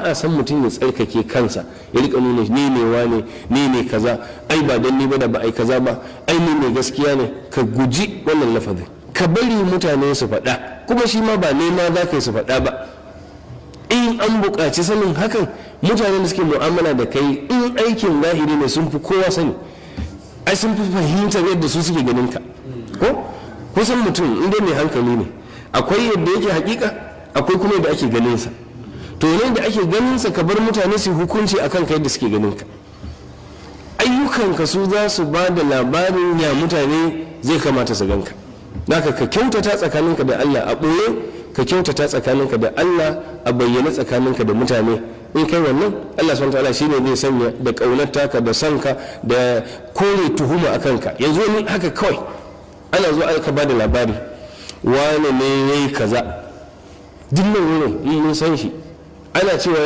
A san mutum ya tsarkake kansa, ya rika nuna ni ne wane, ni ne kaza, ai ba dan ni ba da ba ai kaza ba, ai ni mai gaskiya ne. Ka guji wannan lafazin, ka bari mutane su faɗa. Kuma shi ma ba nema za ka yi su faɗa ba. In an buƙaci sanin hakan, mutanen da suke mu'amala da kai, in aikin zahiri ne, sun fi kowa sani, ai sun fi fahimtar yadda su suke ganin ka. Ko kusan mutum in dai mai hankali ne, akwai yadda yake hakika, akwai kuma yadda ake ganin sa. To ne da ake ganin sa, ka bar mutane su hukunci akan kai yadda suke ganin ka. Ayyukanka su za su ba da labarin ya mutane zai kamata su ganka. Naka ka kyautata tsakaninka da Allah a ɓoye, ka kyautata tsakaninka da Allah a bayyane tsakaninka da mutane. In kai wannan, Allah subhanahu ta'ala shine zai sanya da ƙaunar taka da sanka da kore tuhuma a kanka. Yanzu wani haka kawai ana zo aka ba da labari wane ne yayi kaza, duk nan wurin mun san shi, ana cewa